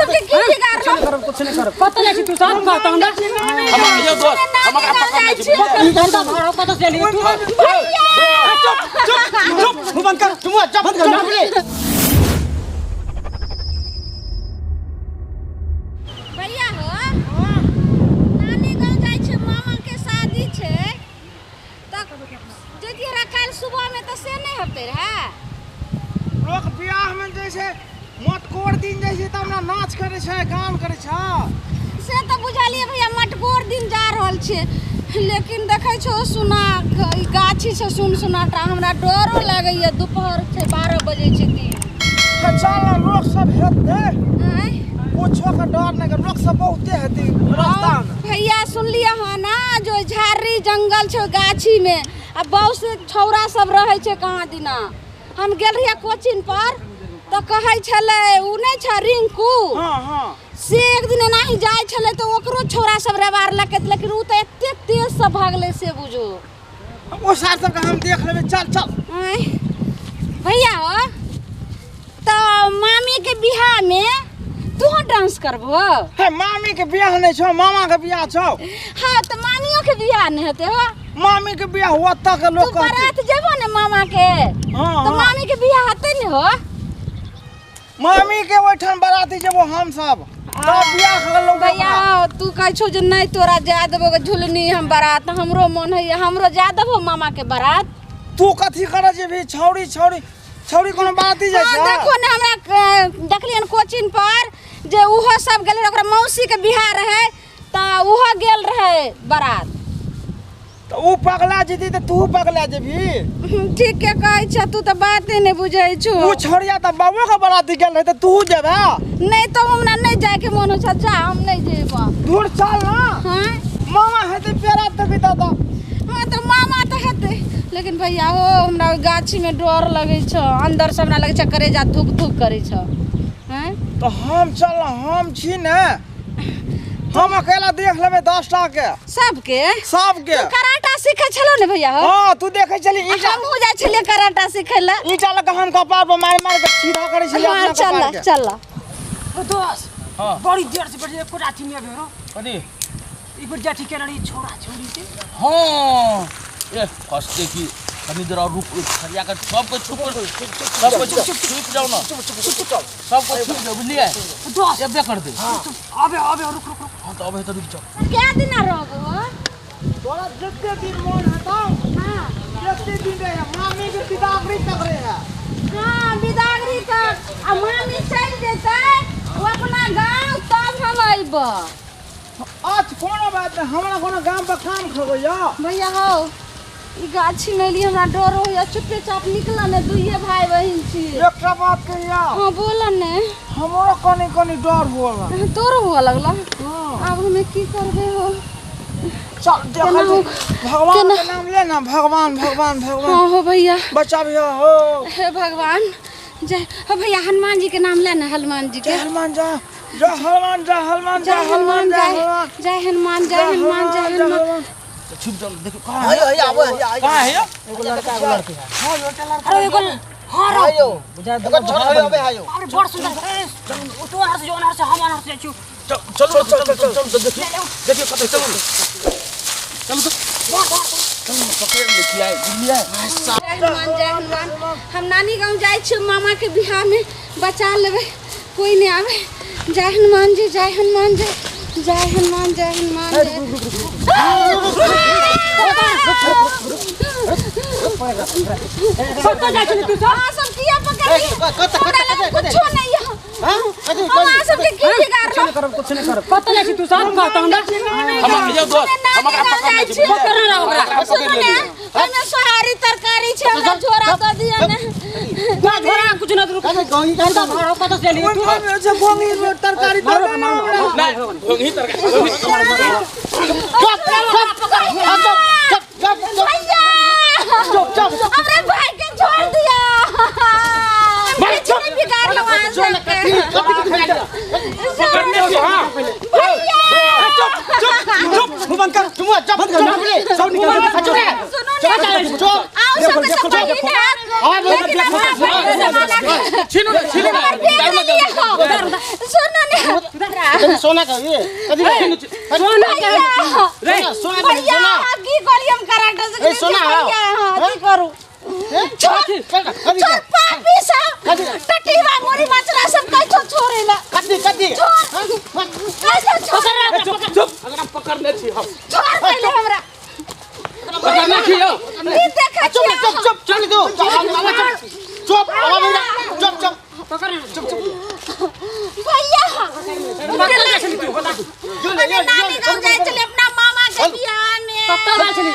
सबके की बिगाड़लो? करब कुछ नहीं करब। कतऽ जाइ छी तू सब? कहत हमरा। हम यो दोस्त, हम एकरा पकड़ने छी, बुझलियै? मुर्दा भाड़ा कतऽ से लेली तू? चुप चुप चुप, मुंह बंद कर, तुम चुप बंद कर। भैया हो, नानी गाँव जाइ छै, मामा के शादी छै, तऽ जैतियै रह काल्हि सुबहमे, तऽ से नहि हेतै रहए? लोक बियाह में जे छै मटकोर दिन जाइ छै, तब ने नाच करै छै, गान करै छै। से तऽ बुझलियै भैया, मटकोर दिन जा रहल छियै, लेकिन देखै छौ सुना ई गाछी छै सुन सुनाटा, हमरा डरो लागैया। दुपहर छै, 12 बजै छै दिन। हे चल ने, लोक सब हेतै। आँय? कुछो के डर नहि कर, लोक सब बहुते हेतै रास्ता में। भैया, सुनलियै हँ ना, जो झाड़ी जंगल छै ओहि गाछीमे आ बहुत से छौड़ा सब रहै छै। कहाँ दिना हम गेल रहियै कोचिंग पर, तऽ कहै छलै, उ नहि छै रिंकू? हाँ हाँ। से एक दिन एनाही जाइ छलै तऽ ओकरो छौड़ा सब रेबारलकै, लेकिन उ तऽ एते तेजसँ भागलै से बुझू। ओ सार सबके हम देख लेबै, चल चल। आँय भैया हो, तऽ मामीके बियाहमे तूहो डांस करबहो? हे, मामी के बियाह नहि छौ, मामा के बियाह छौ। हाँ, तऽ मामियो के बियाह नहि हेतै हो? मामी के बियाह ओतऽ के तू लोक कहतै। बारात जेबो ने मामा के? हाँ। तऽ हाँ। मामी के बियाह हेतै ने हो? मामी के ओहिठाम बाराती जेबो हम सब, तब बियाह कर लोग। भैया, तू कहै छौ जे नहि तोरा जाय देबो गे झुलनी हम बारात, हमरो मन होइए, हमरो जाय देबो मामा के बारात? तू कथी करे जेबही? छौड़ी छौड़ी छौड़ी कोनो बाराती जाइ हाँ, छै? देखो ने, हमरा देखलियन कोचिंग पर जे उहो सब गेल रहे, ओकरा मौसी के बियाह रहे तऽ उहो गेल रहे बारात। तऽ ऊ पगला जेती तऽ तू पगला जेबही? ठीक के कहै छ, तू तऽ बाते नहि बुझै छौ। ऊ छोड़िया तऽ बाबो के बाराती गेल रहे, तऽ तू जेबे? नहि तऽ हमरा नहि जायके मन होइ छै, जा, हम नहि जेबऽ। दूर चल ना। हाँ। मामा हेतै पेरा तक दादा। हाँ, तऽ मामा तऽ हेतै, लेकिन भैया हो, हमरा ओहि गाछीमे डर लगै छै, अंदर से हमरा लगै छै करेजा धुक धुक करै छै। हैं? तऽ हम चल, हम छी ने, हम अकेला देख लेबै 10 टा के। सबके? सबके। तू कराटा सीखै छलो ने भैया हो? हाँ, तू देखै छली ईटा। हमहूँ जाइ छलियै कराटा सीखै लए। ईटा लऽ कऽ हम कपार पर मारि मारि कऽ सीधा करै छलियै। हाँ। अपना चल। कपार के। चल। ओ दोस्त। हाँ। बड़ी देर से बैठे, एको अथी नहीं अभी रो। कथी? ई पर जाठी केना रही छोरा छोरी के? हाँ, ए फर्स्ट की कनी देर और रुक, सरिया कर सबको, छुप सबको, छुप छुप जाओ ना, सबको छुप जाओ, बुझलिए? दोस्त। एबे कर दे। अबे अबे, रुक रुक रुक। हाँ, तो अबे तो रुक जाओ। कै दिना रहबो? तोरा जते दिन मन हेतौ जते दिन रहे, मामी के बिदागरी तक रहे। हाँ, बिदागरी तक, आ मामी चलि जेतै ओ अपना गाँव, तब हम अयबो। आज कोनो बात नहीं, हमरा कोनो गाम पर काम खगैया। भैया हो, ई गाछी में एलियै, हमरा डर होइया, चुपे चाप निकल ने, दुइये भाई बहिन छी। एकटा बात कहिया? हाँ, बोल ने। हमरो कनी कनी डर हुआ। तोरो हुआ लगला? हाँ। आब हमें की करबे हो? चल, देखै केना छी। भगवान के नाम ले ना, भगवान भगवान भगवान। हाँ हो भैया। बच्चा भैया हो। हे भगवान, जय हो भैया, हनुमान जी के नाम ले ना, हनुमान जी के। जय हनुमान, जय जय हनुमान, जय हनुमान, जय हनुमान, जय जय हनुमान। जय हनुमान, जय हनुमान, जय हनुमान। छुप जाओ, देखो कहाँ आयो है। आयो, आबो आयो। कहाँ है यो? एगो लड़का, एगो लड़की है। अरे एगो हाँ रो। आयो, एगो छोरा आबे आयो। अरे बड़ सुंदर, ए तू अनहर से जो अनहर से, हम अनहर से छी। चल चलो चलो चलो चलो, देखिए देखिए कते, चलो चलो तो चलो, पकड़ ले किया है, बुझलिए? जय हनुमान, जय हनुमान। हम नानी गाँव जाइ छी मामा के बियाह में, बचा लेबै, कोई नहीं आवे। जय हनुमान जी, जय हनुमान जी, जय हनुमान, जय हनुमान, जय। कतऽ जाइ छी तू सब? अहाँ सब किया पकड़ली? हमरा लग कुछो नहीं है। हम अहाँ सबके की बिगाड़लहुँ? करब कुछ नहीं करब। कतऽ जाइ छी तू सब? कहत हमरा। हम यो दोस्त, हम एकरा पकड़ने छी, बुझलिए? पकड़ ना ओकरा। एकरा पकड़ सुनू ने, लेलियै। ओहिमे सोहारी तरकारी छै, हमरा झोरा दऽ दिअ ने। ना झोरा कुछ ना, रुक। मुर्दा भाड़ा कतऽ से लेली तू? ओहिमे गोंगी तरकारी दऽ दे ना हमरा। नहीं, घोंघी तरकारी, घोंघी। भैया, हमरा भाई के छोड़ दिया, किछु नहीं बिगाड़लहुँ अहाँ सबके। पकड़ने छी, हाँ। भैया। चुप चुप, मुंह बंद कर, तुम चुप बंद कर, सब निकल। सुनू ने, आओ सबके सब बहिन है, लेकिन हमरा बहिन से माना छीनू ना, छीनू ना। हमर बैग नहीं है। सुनू ने। भैया सोना का ये कथी सोना के भैया रे सोना के भैया सोना की कहलियै हम कराटा से ए, सोना हौ। भैया हां की करू कथी कथी छोड़ पापी सब कथी? टटीवा मोरी मचरा सब कैछो छोड़े ला कथी कथी छोड़ कैछो छोड़ चुप चुप एकरा पकड़ने छी हम छोड़ पहिले हमरा पकड़ने छी यौ की देखै चुप छियै चुप चुप चल दो चुप चुप चुप चुप भैया अरे नानी गाँव जाइ छलै अपना मामा के बियाह में कतऽ जाइ छली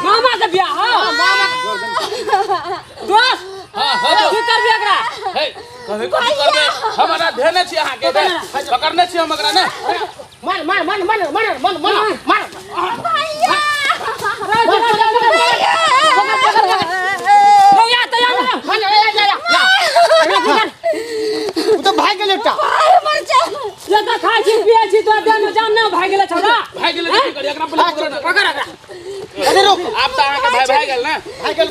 मामा के बियाह हँ दोस्त हां हो की करबी एकरा हे कहे कथी करबे हमरा धेने छी अहाँ के पकड़ने छी हम एकरा ने मार मार मार मार मार मार मार मार भैया रौ या तैयार ना मार ए जा जा उ तो भाग गेल एकटा भाई मर जा ये तऽ खाइ छी पियै छी तोरा देह में जान ना भागि गेलै छौड़ा भाग गेलै की करी एकरा पहिले पकड़ ने। पकड़ एकरा अरे रुक आब तऽ अहाँके भाई भाग गेल ने भाग गेल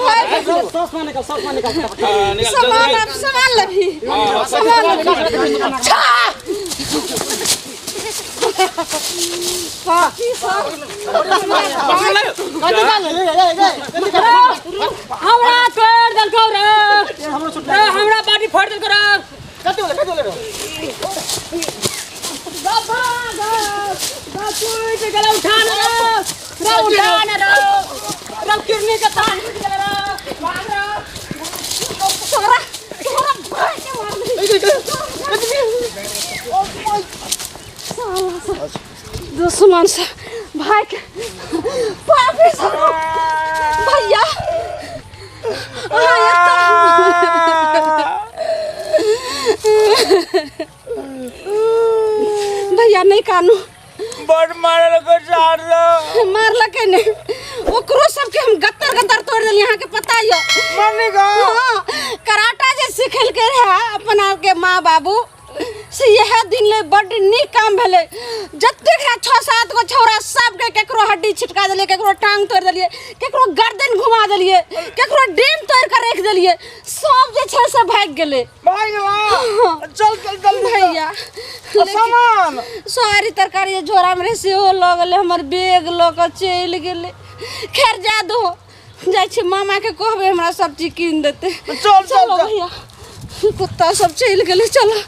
सॉस में निकल सॉस में निकल हाँ, निकल सामान जल्दी अब सामान लेबही हाँ, सामान लेबही छा पापी सब पकड़ ले कथी काल ए ए ए कथी काल हमरा तोड़ देलकौ रे रे हमरा बाटी फोड़ देलकौ रे कथी होले कथी होले बाबा गे टूट गेलै उठा ने रे रे उठा ने रे रे किडनी के तार टूट गेलै रे भाग रे तोरा तोरा भाई के मार दे दुश्मन से भाई के पापी सब भैया अहाँ एतऽ भैया नहीं कानू बड़ मारल को सार मारलकै नहि ओकरो सबके हम गत्तर गत्तर तोड़ देलियै अहाँके पता यऽ मम्मी गो हाँ, कराटा जे सिखेलकै रहए अपन आपके माँ बाबू से इएह दिन ले बड्ड नीक काम भेलै जतेक रहए छओ सात गो छौड़ा सबके केकरो हड्डी छिटका देलियै केकरो टांग तोड़ि देलियै केकरो गर्दन घुमा देलियै केकरो डेन तोड़ि कऽ राखि देलियै सब जे छै से भागि गेलै भाग गेला चल चल जल्दी भैया सामान सारी तरकारी जे झोरामे रहै सेहो लऽ गेलै हमर बैग लऽ कऽ चलि गेलै खैर जा दो जाइ छी मामाके कहबै हमरा सब चीज कीन देतै चल, चल, चलो चल। भैया कुत्ता सब चलि गेलै चलो।